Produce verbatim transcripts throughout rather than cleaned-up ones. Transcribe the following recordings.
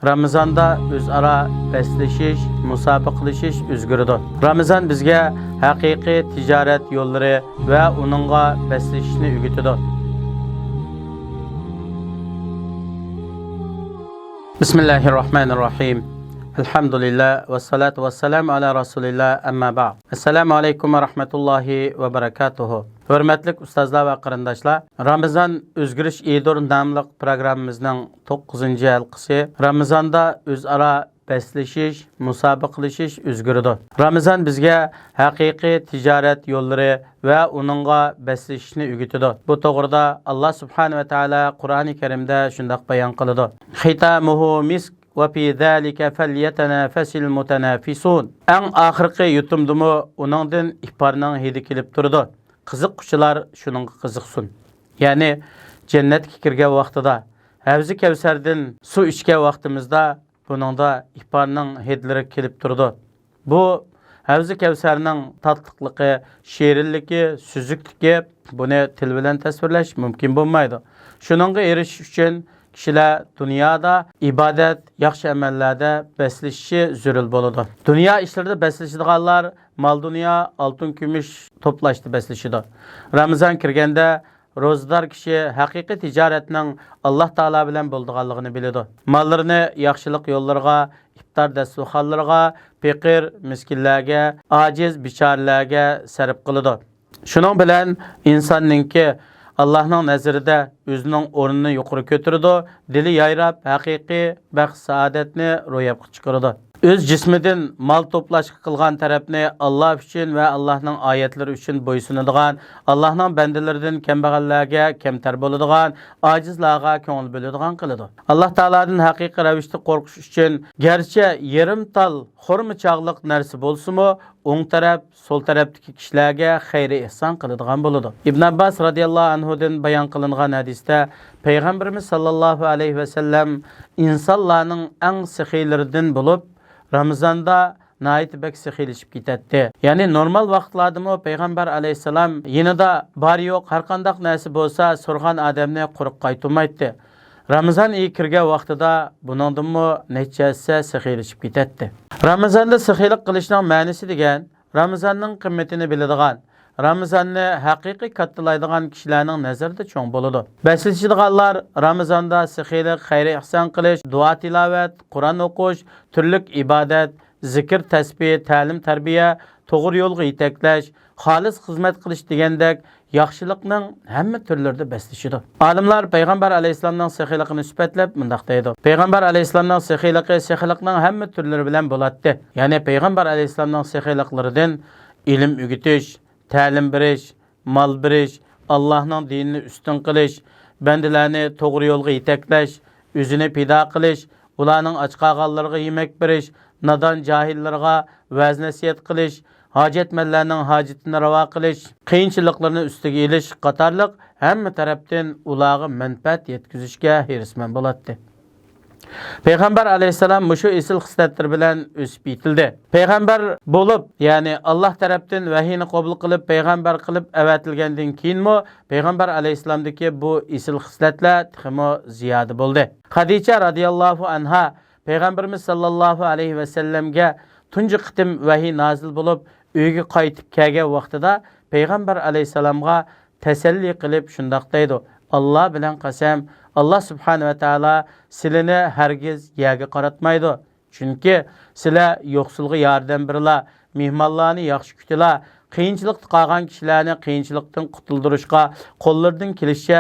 رامىزاندا ئۆزئارا بەسلىشىش، مۇسابىقىلىشىش ئۆزگىرىدۇ. رامىزان بىزگە ھەقىقىي تىجارەت يوللىرى ۋە ئۇنىڭغا بەسلىشىشنى ئۆگىتىدۇ. بىسمىللاھىررەھمانىررەھىم. ئەلھەمدۇلىللا ۋەسسالاتۇ ۋەسسالامۇ ئالا رەسۇلىللا، ئەمما بەئد. ئەسسالامۇ ئەلەيكۇم ۋە رەھمەتۇللاھى ۋە بەرەكاتۇھۇ. ھۆرمەتلىك ئۇستازلار ۋە قېرىنداشلار، رامىزان ئۆزگىرىش ئىدۇر ناملىق پروگراممىمىزنىڭ توققۇزىنچى ھەلقىسى رامىزاندا ئۆزئارا بەسلىشىش، مۇسابىقىلىشىش ئۆزگىرىدۇ. رامىزان بىزگە ھەقىقىي تىجارەت يوللىرى ۋە ئۇنىڭغا بەسلىشىشنى ئۆگىتىدۇ. بۇ توغرىدا ئاللا سۇبھانە ۋە تائالا قۇرئانى كەرىمدە شۇنداق بايان قىلىدۇ: ختامه مسك وفي ذلك فليتنافس المتنافسون. ئەڭ ئاخىرقى يۇتۇمدىمۇ ئۇنىڭدىن ئىپارنىڭ ھىدى كېلىپ تۇرىدۇ. قىزىققۇچىلار شۇنىڭغا قىزىقسۇن. يەنى جەننەتكە كىرگەن ۋاقتىدا، ھەۋزى كەۋسەردىن سۇ ئىچكەن ۋاقتىمىزدا بۇنىڭدا ئىپارنىڭ ھىدلىرى كېلىپ تۇرىدۇ. بۇ ھەۋزى كەۋسەرنىڭ تاتلىقلىقى، شېرىنلىكى، سۈزۈكلۈكى، بۇنى تىل بىلەن تەسۋىرلەش مۇمكىن بولمايدۇ. شۇنىڭغا ئېرىشىش ئۈچۈن كىشىلەر دۇنيادا ئىبادەت، ياخشى ئەمەللەردە بەسلىشىشى زۆرۈر بولىدۇ. دۇنيا ئىشلىرىدا بەسلىشىدىغانلار مال-دۇنيا، ئالتۇن-كۈمۈش توپلاشتا بەسلىشىدۇ. رامىزان كىرگەندە روزىدار كىشى ھەقىقىي تىجارەتنىڭ ئاللا تائالا بىلەن بولىدىغانلىقىنى بىلىدۇ. ماللىرىنى ياخشىلىق يوللىرىغا، ئىپتار دەستۇرخانلىرىغا، پېقىر، مىسكىنلەرگە، ئاجىز، بىچارىلەرگە سەرپ قىلىدۇ. شۇنىڭ بىلەن ئىنساننىڭكى ئاللانىڭ نەزىرىدە ئۆزىنىڭ ئورنىنى يۇقىرى كۆتۈرىدۇ، دىلى يايراپ، ھەقىقىي بەخت-سائادەتنى روياپقا چىقىرىدۇ. ئۆز جىسمىدىن مال توپلاشقا قىلغان تەرەپنى ئاللا ئۈچۈن ۋە ئاللانىڭ ئايەتلىرى ئۈچۈن بويسۇنىدىغان، ئاللانىڭ بەندىلىرىدىن كەمبەغەللەرگە كەمتەر بولىدىغان، ئاجىزلارغا كۆڭۈل بۆلىدىغان قىلىدۇ. ئاللا تائالادىن ھەقىقىي رەۋىشتە قورقۇش ئۈچۈن گەرچە يېرىم تال خورما چاغلىق نەرسە بولسىمۇ، ئوڭ تەرەپ، سول تەرەپتىكى كىشىلەرگە خەير-ئېھسان قىلىدىغان بولىدۇ. ئىبن ئابباس رازىياللاھۇ ئەنھۇدىن بايان قىلىنغان ھەدىستە، پەيغەمبىرىمىز ساللاللاھۇ ئەلەيھى ۋەسەللەم ئىنسانلارنىڭ ئەڭ سېخىيلىرىدىن بولۇپ، رامىزاندا ناھايىتى بەك سېخىيلىشىپ كېتەتتى. يەنى نورمال ۋاقىتلاردىمۇ پەيغەمبەر ئەلەيھىسسالام يېنىدا بار-يوق ھەرقانداق نەرسە بولسا سورىغان ئادەمنى قۇرۇق قايتۇرمايتتى. رامىزان ئېيى كىرگەن ۋاقتىدا بۇنىڭدىنمۇ نەچچە ھەسسە سېخىيلىشىپ كېتەتتى. رامىزاندا سېخىيلىق قىلىشنىڭ مەنىسى دېگەن، رامىزاننىڭ قىممىتىنى بىلىدىغان، رامىزاننى ھەقىقىي كاتتىلايدىغان كىشىلەرنىڭ نەزىرىدە چوڭ بولىدۇ. بەسلىشىدىغانلار رامىزاندا سېخىيلىق، خەير-ئېھسان قىلىش، دۇئا-تىلاۋەت، قۇرئان ئوقۇش، تۈرلۈك ئىبادەت، زىكىر-تەسبىھ، تەلىم-تەربىيە، توغرا يولغا يېتەكلەش، خالىس خىزمەت قىلىش دېگەندەك ياخشىلىقنىڭ ھەممە تۈرلىرىدە بەسلىشىدۇ. ئالىملار پەيغەمبەر ئەلەيھىسسالامنىڭ سېخىيلىقىنى سۈپەتلەپ مۇنداق دەيدۇ: پەيغەمبەر ئەلەيھىسسالامنىڭ سېخىيلىقى سېخىيلىقنىڭ ھەممە تۈرلىرى بىلەن بولاتتى. يەنى پەيغەمبەر ئەلەيھىسسالامنىڭ سېخىيلىقلىرىدىن ئىلىم ئۆگىتىش، تەلىم بېرىش، مال بېرىش، ئاللاھنىڭ دىنىنى ئۈستۈن قىلىش، بەندىلەرنى توغرا يولغا يېتەكلەش، ئۆزىنى پىدا قىلىش، ئۇلارنىڭ ئاچ قالغانلىرىغا يېمەك بېرىش، نادان جاھىللارغا ۋەز-نەسىھەت قىلىش، ھاجەتمەنلەرنىڭ ھاجىتىنى راۋا قىلىش، قىيىنچىلىقلىرىنى ئۈستىگە ئېلىش قاتارلىق ھەممە تەرەپتىن ئۇلارغا مەنپەئەت يەتكۈزۈشكە ھېرىسمەن بولاتتى. پەيغەمبەر ئەلەيھىسسالام مۇشۇ ئېسىل خىسلەتلىرى بىلەن ئۆسۈپ يېتىلدى. پەيغەمبەر بولۇپ، يەنى ئاللاھ تەرەپتىن ۋەھىينى قوبۇل قىلىپ پەيغەمبەر قىلىپ ئەۋەتىلگەندىن كېيىنمۇ پەيغەمبەر ئەلەيھىسسالامدىكى بۇ ئېسىل خىسلەتلەر تېخىمۇ زىيادە بولدى. خەدىچە رازىياللاھۇ ئەنھا پەيغەمبىرىمىز ساللاللاھۇ ئەلەيھى ۋەسەللەمگە تۇنجى قېتىم ۋەھىي نازىل بولۇپ، ئۆيگە قايتىپ كەلگەن ۋاقتىدا پەيغەمبەر ئەلەيھىسسالامغا تەسەللى قىلىپ شۇنداق دەيدۇ: «ئاللا بىلەن قەسەم، ئاللا سۇبھانە ۋە تائالا سىلىنى ھەرگىز يەرگە قاراتمايدۇ. چۈنكى سىلەر يوقسۇلغا ياردەم بېرىلا، مېھمانلارنى ياخشى كۈتىلا، قىيىنچىلىقتا قالغان كىشىلەرنى قىيىنچىلىقتىن قۇتۇلدۇرۇشقا قوللىرىدىن كېلىشىچە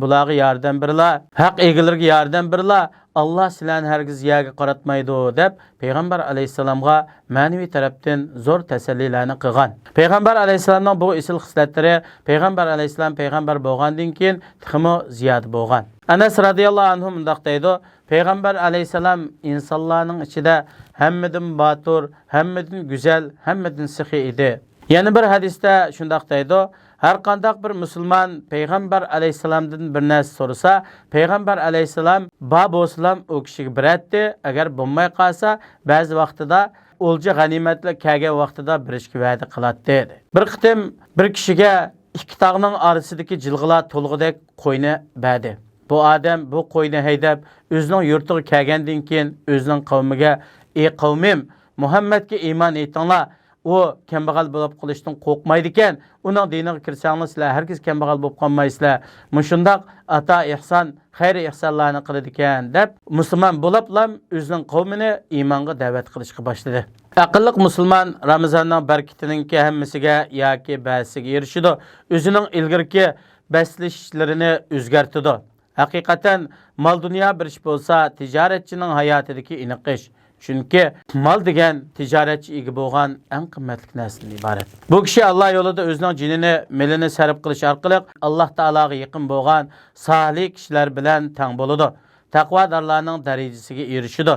بۇلارغا ياردەم بېرىلا، ھەق ئىگىلىرىگە ياردەم بېرىلا، ئاللا سىلەرنى ھەرگىز يەرگە قاراتمايدۇ» دەپ، پەيغەمبەر ئەلەيھىسسالامغا مەنىۋى تەرەپتىن زور تەسەللىلەرنى قىلغان. پەيغەمبەر ئەلەيھىسسالامنىڭ بۇ ئېسىل خىسلەتلىرى پەيغەمبەر ئەلەيھىسسالام پەيغەمبەر بولغاندىن كېيىن تېخىمۇ زىيادە بولغان. ئەنەس رازىياللاھۇ ئەنھۇ مۇنداق دەيدۇ: پەيغەمبەر ئەلەيھىسسالام ئىنسانلارنىڭ ئىچىدە ھەممىدىن باتۇر، ھەممىدىن گۈزەل، ھەممىدىن سېخىي ئىدى. يەنە بىر ھەدىستە شۇنداق دەيدۇ: ھەرقانداق بىر مۇسۇلمان پەيغەمبەر ئەلەيھىسسالامدىن بىر نەرسە سورىسا، پەيغەمبەر ئەلەيھىسسالام بار بولسىلام ئۇ كىشىگە بېرەتتى، ئەگەر بولماي قالسا، بەزى ۋاقتىدا ئولجا غەنىيمەتلەر كەلگەن ۋاقتىدا بېرىشكە ۋەدە قىلاتتى. بىر قېتىم بىر كىشىگە ئىككى تاغنىڭ ئارىسىدىكى جىلغىلار تولغۇدەك قوينى بەردى. بۇ ئادەم بۇ قوينى ھەيدەپ، ئۆزىنىڭ يۇرتىغا كەلگەندىن كېيىن، ئۆزىنىڭ قەۋمىگە، ئى قەۋمىم، مۇھەممەدكە ئىمان ئېيتىڭلار، ئۇ كەمبەغەل بولۇپ قېلىشتىن قورقمايدىكەن، ئۇنىڭ دىنىغا كىرسەڭلار، سىلەر ھەرگىز كەمبەغەل بولۇپ قالمايسىلەر. مۇشۇنداق ئاتا ئېھسان، خەير ئېھسانلارنى قىلىدىكەن، دەپ، مۇسۇلمان بولۇپلام ئۆزىنىڭ قەۋمىنى ئىمانغا دەۋەت قىلىشقا باشلىدى. ئەقىللىق مۇسۇلمان رامىزاننىڭ بەرىكىتىنىڭكى ھەممىسىگە ياكى بەزىسىگە ئېرىشىدۇ، ئۆزىنىڭ ئىلگىرىكى بەسلىشىشلىرىنى ئۆزگەرتىدۇ. ھەقىقەتەن، مال-دۇنيا بىر ئىش بولسا، تىجارەتچىنىڭ ھاياتىدىكى ئېنىق ئىش. چۈنكى مال دېگەن تىجارەتچى ئىگە بولغان ئەڭ قىممەتلىك نەرسىدىن ئىبارەت. بۇ كىشى ئاللا يولىدا ئۆزىنىڭ جېنىنى، مېلىنى سەرپ قىلىش ئارقىلىق ئاللا تائالاغا يېقىن بولغان سالىھ كىشىلەر بىلەن تەڭ بولىدۇ، تەقۋادارلارنىڭ دەرىجىسىگە ئېرىشىدۇ.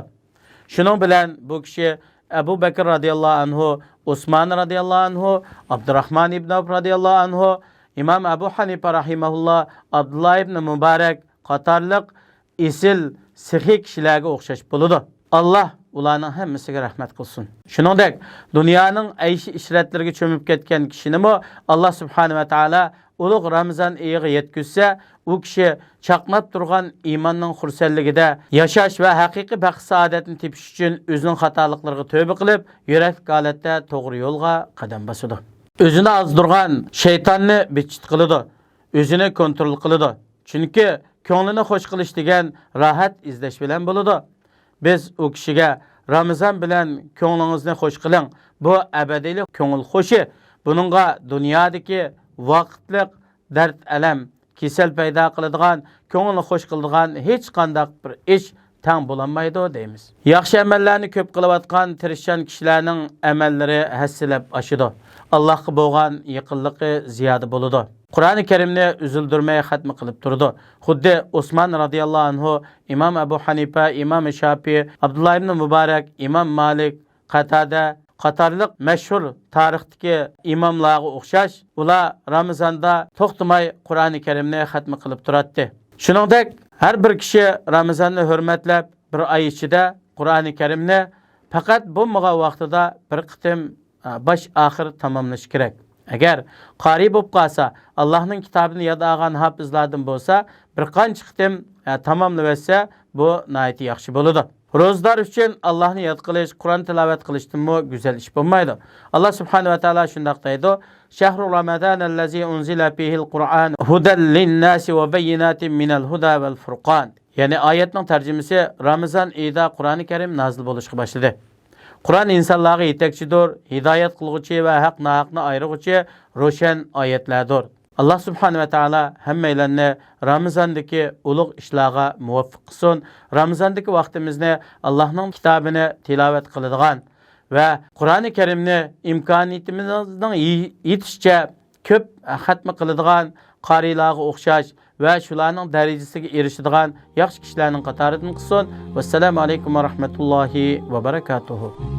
شۇنىڭ بىلەن بۇ كىشى ئەبۇ بەكىر رازىياللاھۇ ئەنھۇ، ئوسمان رازىياللاھۇ ئەنھۇ، ئابدۇراخمان ئىبن ئەۋف رازىياللاھۇ ئەنھۇ، ئىمام ئەبۇ ھەنىپە راھىمەھۇللا، ئابدۇللا ئىبن مۇبارەك قاتارلىق ئېسىل، سېخىي كىشىلەرگە ئوخشاش بولىدۇ. ئاللا ئۇلارنىڭ ھەممىسىگە رەھمەت قىلسۇن. شۇنىڭدەك، دۇنيانىڭ ئەيش-ئىشرەتلىرىگە چۆمۈپ كەتكەن كىشىنىمۇ ئاللا سۇبھانەھۇ ۋە تائالا ئۇلۇغ رامىزان ئېيىغا يەتكۈزسە، ئۇ كىشى چاقناپ تۇرغان ئىماننىڭ خۇرسەنلىكىدە ياشاش ۋە ھەقىقىي بەخت-سائادەتنى تېپىش ئۈچۈن ئۆزىنىڭ خاتالىقلىرىغا تۆبە قىلىپ، يۈرەكلىك ھالەتتە توغرا يولغا قەدەم باسىدۇ. ئۆزىنى ئازدۇرغان شەيتاننى بىتچىت قىلىدۇ، ئۆزىنى كونترول قىلىدۇ. چۈنكى كۆڭلىنى خوش قىلىش دېگەن راھەت ئىزدەش بىلەن بولىدۇ. بىز ئۇ كىشىگە رامىزان بىلەن كۆڭلىڭىزنى خوش قىلىڭ، بۇ ئەبەدىيلىك كۆڭۈل خوشى، بۇنىڭغا دۇنيادىكى ۋاقىتلىق دەرد-ئەلەم، كېسەل پەيدا قىلىدىغان، كۆڭۈلنى خوش قىلىدىغان ھېچقانداق بىر ئىش تەڭ بولالمايدۇ دەيمىز. ياخشى ئەمەللەرنى كۆپ قىلىۋاتقان تىرىشچان كىشىلەرنىڭ ئەمەللىرى ھەسسىلەپ ئاشىدۇ. ئاللاھقا بولغان يېقىنلىقى زىيادە بولىدۇ. قۇرئانى كەرىمنى ئۈزۈلدۈرمەي خەتمە قىلىپ تۇرىدۇ. خۇددى ئوسمان رازىياللاھۇ ئەنھۇ، ئىمام ئەبۇ ھەنىپە، ئىمام شاپىئى، ئابدۇللا ئىبن مۇبارەك، ئىمام مالىك، قاتادە قاتارلىق مەشھۇر تارىختىكى ئىماملارغا ئوخشاش، ئۇلار رامىزاندا توختىماي قۇرئانى كەرىمنى خەتمە قىلىپ تۇراتتى. شۇنىڭدەك، ھەر بىر كىشى رامىزاننى ھۆرمەتلەپ، بىر ئاي ئىچىدە قۇرئانى كەرىمنى پەقەت بولمىغان ۋاقتىدا بىر قېتىم، ئا، باش ئاخىر تاماملىشى كېرەك. ئەگەر قارىي بولۇپ قالسا، ئاللاھنىڭ كىتابىنى ياد ئالغان ھاپىزلاردىن بولسا، بىر قانچە قېتىم، ئا، تاماملىۋەتسە، بۇ ناھايىتى ياخشى بولىدۇ. روزىدار ئۈچۈن ئاللاھنى ياد قىلىش، قۇرئان تىلاۋەت قىلىشتىنمۇ گۈزەل ئىش بولمايدۇ. ئاللا سۇبھانەھۇ ۋە تائالا شۇنداق دەيدۇ: «شەھرۇ رامەزانەللەزى ئۇنزىلە فىھىل قۇرئان ھۇدەل لىنناسى ۋە بەييىناتىم مىنەل ھۇدا ۋەل فۇرقان.» يەنى ئايەتنىڭ تەرجىمىسى، رامىزان ئېيىدا قۇرئانى كەرىم نازىل بولۇشقا باشلىدى. قۇرئان ئىنسانلارغا يېتەكچىدۇر، ھىدايەت قىلغۇچى ۋە ھەق-ناھەقنى ئايرىغۇچى روشەن ئايەتلەردۇر. ئاللا سۇبھانەھۇ ۋە تائالا ھەممەيلەننى رامىزاندىكى ئۇلۇغ ئىشلارغا مۇۋەپپەق قىلسۇن. رامىزاندىكى ۋاقتىمىزنى ئاللانىڭ كىتابىنى تىلاۋەت قىلىدىغان ۋە قۇرئانى كەرىمنى ئىمكانىيىتىمىزنىڭ يې-، يېتىشىچە كۆپ خەتمە قىلىدىغان قارىيلارغا ئوخشاش ۋە شۇلارنىڭ دەرىجىسىگە ئېرىشىدىغان ياخشى كىشىلەرنىڭ قاتارىدىن قىلسۇن. ۋەسسالامۇ ئەلەيكۇم ۋە رەھمەتۇللاھى ۋە بەرەكاتۇھۇ.